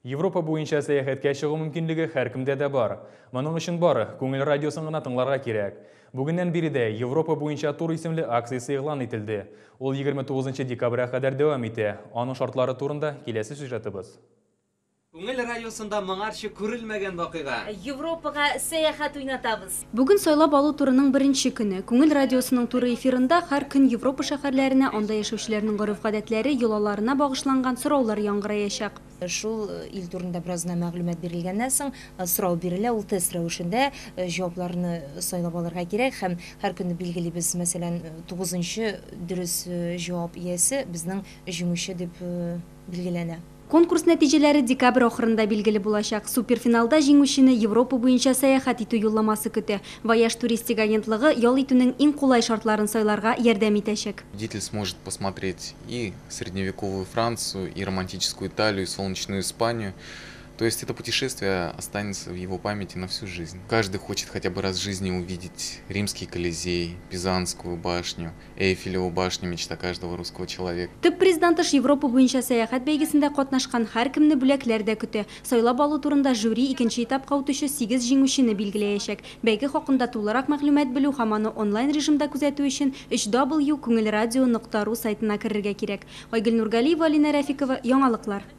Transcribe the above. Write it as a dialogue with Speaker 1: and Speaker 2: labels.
Speaker 1: Европа буенча сәяхәткә чыгу мөмкинлеге һәркемдә дә бар. Моның өчен бары Күңел радиосын гына тыңларга кирәк. Бүгеннән биредә Европа буенча тур исемле акциясе игълан ителде. Ул 29 декабрьгә кадәр дәвам итә. Аның шартлары турында киләсе сюжетыбыз.
Speaker 2: Күңел радиосында моңарчы күрелмәгән вакыйга.
Speaker 3: Европага сәяхәт уйнатабыз.
Speaker 4: Бүген сайлап алу турының беренче көне. Күңел радиосының туры эфирында һәр көн Европа шәһәрләренә, анда яшәүчеләрнең гореф-гадәтләре, йолаларына багышланган сораулар яңгыраячак.
Speaker 5: Шул ил турында бераз гына мәгълүмат бирелгәннән соң, сорау бирелә, ул тест рәвешендә җавапларны сайлап алырга кирәк һәм һәр көнне билгелибез, мәсәлән, тугызынчы дөрес җавап иясе безнең җиңүче дип билгеләнә.
Speaker 4: Конкурс нәтиҗәләре декабрь ахырында билгеле булачак. Суперфиналда җиңүчене Европа буенча сәяхәт итү юлламасы көтә. Вояж туристик агентлыгы ял итүнең иң кулай шартларын сайларга ярдәм итәчәк.
Speaker 6: Победитель сможет посмотреть и средневековую Францию, и романтическую Италию, и солнечную Испанию. То есть это путешествие останется в его памяти на всю жизнь. Каждый хочет хотя бы раз в жизни увидеть Римский Колизей, Пизанскую башню, Эйфелеву башню, мечта каждого русского человека.
Speaker 4: Төп приздан тыш Европа буенча сәяхәт бәйгесендә катнашкан һәркемне бүләкләр дә көтә. Сайлап алу турында жюри икенче этапка үтүче 8 җиңүчене билгеләячәк. Бәйге хакында тулырак мәгълүмат белү һәм аны онлайн режимда күзәтү өчен 3w күңелрадио.ру сайтына керергә кирәк. Айгөл Нургалиева, Алина Рәфикова, Яңалыклар.